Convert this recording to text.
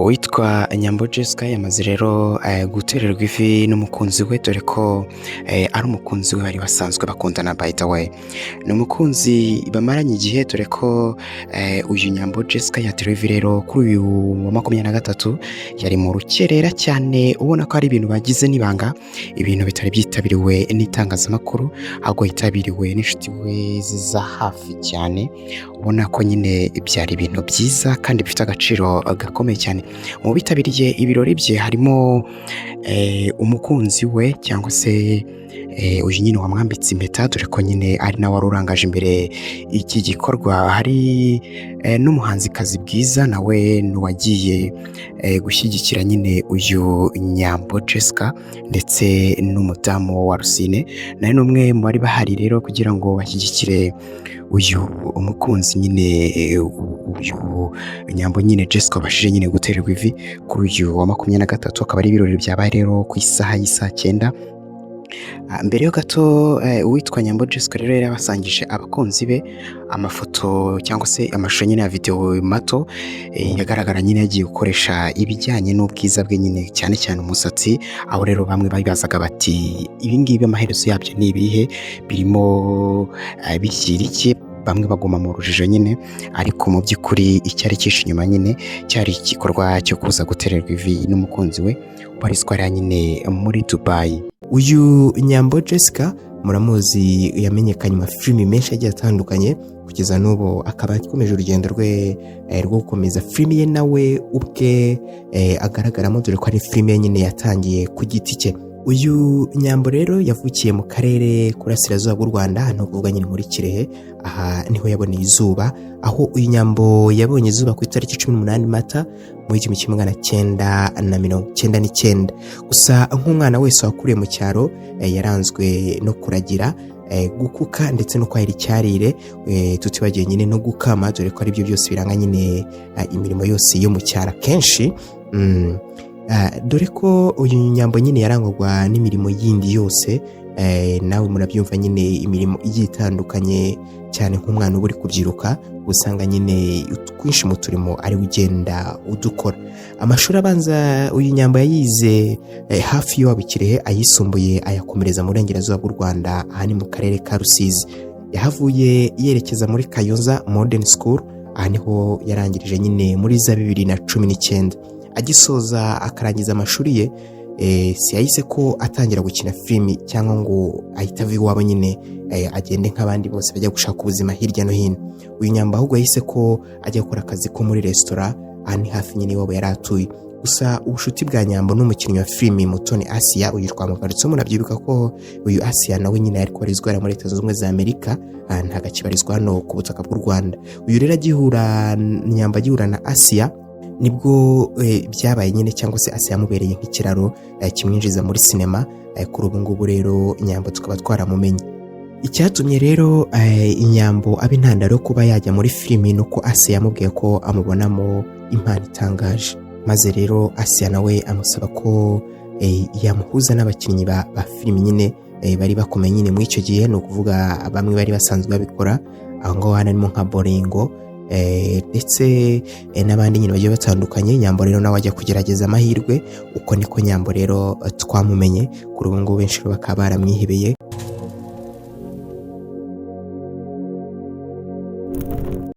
Uwitwa Nyambo Jessica yamaze rero gutererwa ivi n'umukunzi we, dore ko ari umukunzi we bari basanzwe bakundana. By the way, ni umukunzi bamaranye igihe, dore ko uyu Nyambo Jessica yaterewe ivi rero kuri uyu wa 23. Yari mu rukerera cyane, ubona ko ari ibintu bagize n'ibanga, ibintu bitari byitabiriwe n'itangazamakuru, ahubwo yitabiriwe n'inshuti we za hafi cyane. Ubona ko nyine byari ibintu byiza kandi bifite agaciro gakomeye cyane. Mu bitabiriye ibirori bye harimo umukunzi we, cyangwa se uyu nyine wamwambitse impeta, dore ko nyine ari nawe wari urangaje imbere iki gikorwa. Hari n'umuhanzikazi Bwiza, nawe wagiye gushyigikira nyine uyu Nyambo Jessica, ndetse n'umudamu wa Rusine, nawe ni umwe mu bari bahari rero kugira ngo bashyigikire uyu umukunzi nyine, uyu Nyambo nyine Jessica wabashije nyine gutererwa ivi kuri uyu wa 23. Akaba ari ibirori byabaye rero ku isaha y'isaa 9. Mbere yo gato, uwitwa Nyambo Jessica rero yari yabasangije abakunzi be amafoto cyangwa se amashusho nyine ya videwo mato, yagaragara nyine yagiye gukoresha ibijyanye n'ubwiza bwe nyine, cyane cyane umusatsi. Aho rero bamwe bibazaga bati: "Ibi ngibi amaherezo yabyo ni ibihe? Birimo bishyira iki?" Bamwe baguma mu rujijo nyine, ariko mu by'ukuri icyari cyishe inyuma nyine cyari igikorwa cyo kuza gutererwa ivi n'umukunzi we ubarizwa hariya nyine muri Dubai. Uyu Nyambo Jessica muramuzi, yamenyekanye mu mafilimi menshi agiye atandukanye, kugeza n'ubu akaba akomeje urugendo rwe rwo gukomeza filimi ye nawe ubwe agaragaramo, dore ko ari filimi ye nyine yatangiye ku giti cye. Uyu Nyambo rero yavukiye mu karere k'Uburasirazuba bw'u Rwanda, ni ukuvuga nyine muri Kirehe. Aha niho yaboneye izuba, aho uyu Nyambo yabonye izuba ku itariki 18 Mata mu 1999. Gusa nk'umwana wese wakuriye mu cyaro, yaranzwe no kuragira, gukuka ndetse no kwahira icyarire, tutibagiwe nyine no gukama, dore ko aribyo byose biranga nyine imirimo yose yo mu cyaro akenshi. Dore ko uyu Nyambo nyine yarangwaga n'imirimo yindi yose, nawe murabyumva nyine, imirimo igiye itandukanye cyane nk'umwana uba uri kubyiruka, usanga nyine twinshi mu turimo ari we ugenda udukora. Amashuri abanza uyu Nyambo yayize hafi y'iwabo i Kirehe, ayisumbuye ayakomereza mu Burengerazuba bw'u Rwanda, aha ni mu karere ka Rusizi. Yahavuye yerekeza muri Kayonza Modern School, aha niho yarangirije nyine muri za 2019. Agisoza akarangiza amashuri ye, si yahise ko atangira gukina filimi cyangwa ngo ahite ava iwabo nyine agende nk'abandi bose bajya gushaka ubuzima hirya no hino. Uyu Nyambo ahubwo yahise ko ajya gukora akazi ko muri resitora, aha ni hafi nyine iwabo yari atuye. Gusa ubucuti bwa Nyambo n'umukinnyi wa filimi Mutoni Asia, uyu twamugarutseho, murabyibuka ko uyu Asia nawe nyine yari kubarizwa muri Leta Zunze Ubumwe za Amerika, ntabwo akibarizwa hano ku butaka bw'u Rwanda. Uyu rero agihura, Nyambo agihura na Asia, nibwo byabaye nyine, cyangwa se Asia yamubereye nk'ikiraro kimwinjiza muri sinema. Kuri ubu ngubu rero Nyambo tukaba twaramumenye. Icyatumye rero Inyambo aba intandaro yo kuba yajya muri filimi ni uko Asia yamubwiye ko amubonamo impano itangaje, maze rero Asia nawe amusaba ko yamuhuza n'abakinnyi ba filimi nyine bari bakomeye nyine muri icyo gihe, ni ukuvuga bamwe bari basanzwe babikora aho ngaho, harimo nka Boringo ndetse n'abandi nyine bagiye batandukanye. Nyambo rero nawe ajya kugerageza amahirwe. Uko niko Nyambo rero twamumenye. Kuri ubu ngubu benshi bakaba baramwihebeye.